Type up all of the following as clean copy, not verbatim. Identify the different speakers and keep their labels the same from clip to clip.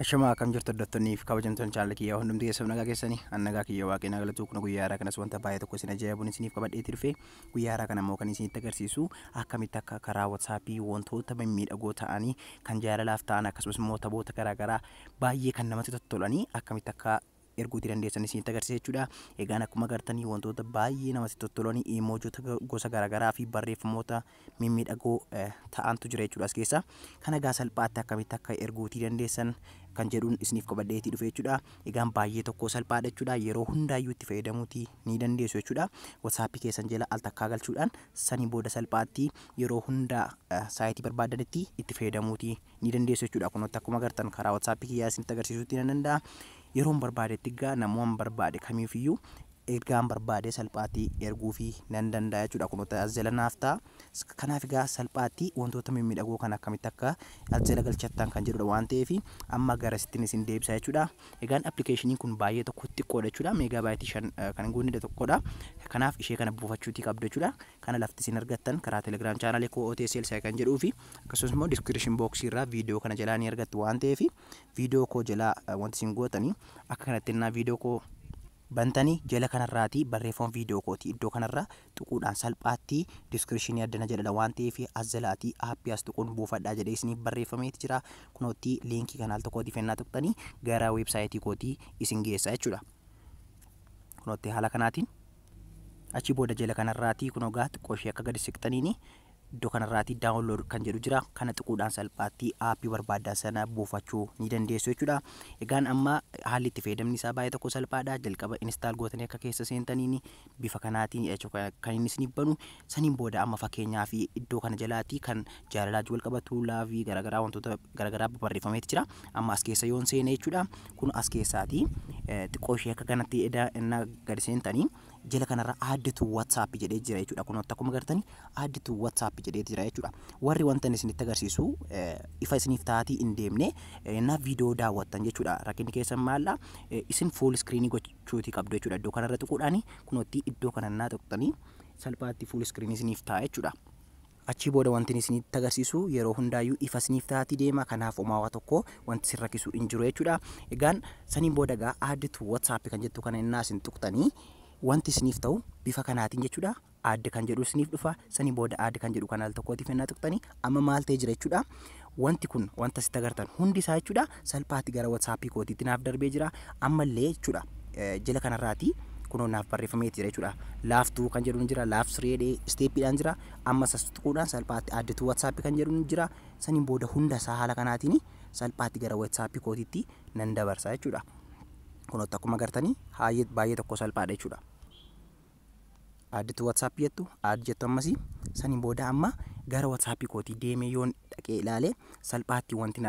Speaker 1: Ashamaa, akkam jirtu hordoftoonnii fi kabajamtoonni chaanala kiyyaa? Hundumti keessan nagaa keessanii? An nagaa kiyya, waaqni na galatu. Kun guyyaa haaraa kanas wanta baay'ee tokko isin ajaa'ibuun isiniif qabadheetti dhufe. Guyyaa haaraa kana immoo kan isinitti agarsiisu akkamitti akka karaa WhatsAppii wantoota mimmiidhagoo ta'anii kan jaalalaaf ta'an, akkasumas immoo taphoota garaagaraa baay'ee kan namatti tottolanii akkamitti akka erguutii dandeessan isinitti agarsiisa jechuudha. Egaan akkuma agartanii wantoota baay'ee namatti tottolanii, emoojota gosa garaagaraa fi barreeffamoota mimmiidhagoo ta'antu jira jechuudha as keessa. Kana egaa salphaatti akkamitti akka erguutii dandeessan kan jedhuun isiniif qabadheetii dhufe jechuudha. Egaan baay'ee tokko salphaadha jechuudha. Yeroo hundaayyuu itti fayyadamuutii ni dandeessu jechuudha. WhatsAppii keessan jala al takkaa galchuudhaan sanii booda salphaatti yeroo hundaa saayitii barbaadanitti itti fayyadamuutii ni dandeessu jechuudha. Kunuutti akkuma agartan karaa WhatsAppii kiyyaa isinitti agarsiisuutti ni danda'a. Yeroon barbaadetti egaa namoonni barbaade kamiifiyyuu ergaan barbaade salphaatti erguufii nan danda'a jechuudha. Kunuutti as jala naaf ta'a. Kanaaf egaa salphaatti wantoota mimmiidhagoo kan akkamitti akka as jala galchattan kan jedhudha waan ta'eef amma gara sittiin isin deebisa jechuudha. Egaan appilikeeshiniin kun baay'ee tokko xiqqoodha jechuudha. Meegaa baayitii 5 kan hin guunne tokkodha. Kanaaf ishee kana buufachuutii qabdu jechuudha. Kana lafti isin argattan karaa Telegram chaanaalii koo OTSL kan jedhuu fi akkasumas immoo description boxii irraa viidiyoo kana jalaa ni argattu waan ta'eef, viidiyoo koo jalaa wanti isin gootanii akka kanatti innaa viidiyoo koo bantanii jala kanarraati barreeffama viidiyoo kooti iddoo kanarra tuquudhaan salphaatti descriptionii addana jedhadha waan ta'eef, as jalaatii aappii as tuquun buufadhaa jedhee isiniif barreeffameeti jira. Kunootti liinkii kanaal tokkootiif ennaa tuqxanii gara weebsaayitii kootii isin geessa jechuudha. Kunootti haala kanaatiin achi booda jala kanarraatii kunoo gaa xiqqoo ishee akka gadi siqxaniini iddoo kanarraatii download kan jedhu jira. Kana tuquudhaan salphaatti aappii barbaaddan sana buufachuu ni dandeessu jechuudha. Egaan amma haalli itti fayyadamni isaa baay'ee tokko salphaadha. Jalqaba install gootanii akka keessa seentaniin bifa kanaatiin jechuudha kan inni isiniif banu. Saniin booda amma fakkeenyaa fi iddoo kana jalaatii kan jaalalaa wal qabatu, love garaagaraa, wantoota garaagaraa barreeffameeti jira. Amma as keessa yoon seene jechuudha, kun as keessaati xiqqoo ishee akka kanatti eda gadi seentanii jala kanarra "Add to WhatsApp" jedhee jira jechuudha. Kun akkuma agartanii "Add to WhatsApp" jedhee jira jechuudha. Warri wanta inni isinitti agarsiisu ifa isiniif taatii hin deemne na viidiyoo daawwattan jechuudha. Rakkinni keessan maalla? Isin full screenii gochuutii qabdu jechuudha. Iddoo kanarra tuquudhaani kunootti iddoo kanannaa tuqxanii salphaatti full screenii isiniif ta'a jechuudha. Achii booda wanti isinitti agarsiisu yeroo hundaayyuu ifa isiniif taatii deema. Kanaaf homaa tokko wanti isin rakkisu hin jiru jechuudha. Egaan saniin booda egaa "Add to WhatsApp" kan jettu kana innaa isin tuqxanii wanti isiniif ta'u bifa kanaatiin jechuudha. Add kan jedhu isiniif dhufa. Saniin booda add kan jedhu kanaal tokkootiif innaa tuqxanii amma maal ta'ee jira jechuudha? Wanti kun wanta asitti agartan hundi isaa jechuudha salphaatti gara WhatsAppii kootiitti naaf darbee jira. Ammallee jechuudha jala kanarraati kunoo naaf barreeffamee jira jechuudha. Love 2 kan jedhu ni jira, love 3 stepiidhaan jira. Amma sas tuquudhaan salphaatti "Add to WhatsAppii kan jedhu ni jira. Saniin booda hunda isaa haala kanaatiin salphaatti gara WhatsAppii kootiitti nan dabarsa jechuudha. Kunootti akkuma agartanii baay'ee tokko salphaadha jechuudha. "Add to WhatsAppii" jettu, add jettu ammasii. Saniin booda amma gara WhatsAppii kootii deemee yoon dhaqee ilaale salphaatti wanti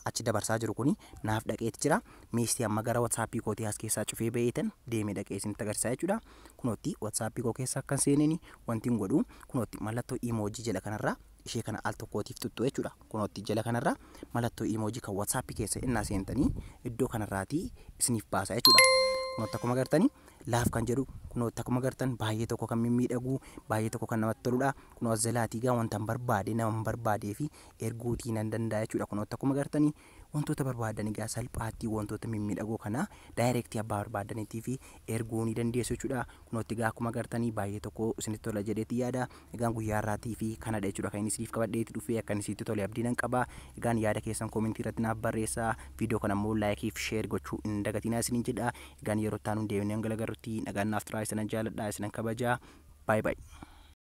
Speaker 1: achi dabarsaa jiru kuni naaf dhaqeeti jira. Meestii amma gara WhatsAppii kootii as keessaa cufee ba'eetan deemee dhaqee isinitti agarsiisa jechuudha. Kunootti WhatsAppii koo keessa akkan seeneen wanti hin godhu kunootti mallattoo emoojii jala kanarraa ishee kana al tokkootiif tuttu jechuudha. Kunootti jala kanarraa mallattoo emoojii kan WhatsAppii keessa innaa seentanii iddoo kanarraatii isiniif baasa jechuudha. Kunootti akkuma agartanii love kan jedhu, kunootti akkuma agartan baay'ee tokko kan mimmiidhagu, baay'ee tokko kan namatti toludha. Kunoo as jalaatii gaa wanta hin barbaade nama hin barbaadee fi erguutii nan danda'a jechuudha. Kunootti akkuma agartanii wantoota barbaadan egaa salphaatti wantoota mimmiidhagoo kana directii abbaa barbaadaniitii fi erguu ni dandeessu jechuudha. Kunootti egaa akkuma agartanii baay'ee tokko isinitti tola jedheetti yaada. Egaan guyyaa har'aatii fi kanadha jechuudha kan inni isiniif qabadheetti dhufee. Akka inni isinitti tole abdii nan qaba. Egaan yaada keessan commentii irratti naaf barreessaa. Viidiyoo kana immoo likeii fi share gochuu hin dagatinaa isiniin jedha. Egaan yeroo itti aanu deemnee hanga agarrutti nagaan naaf turaa. Isinan jaaladha, isinan kabajaa. Baay'ee baay'ee.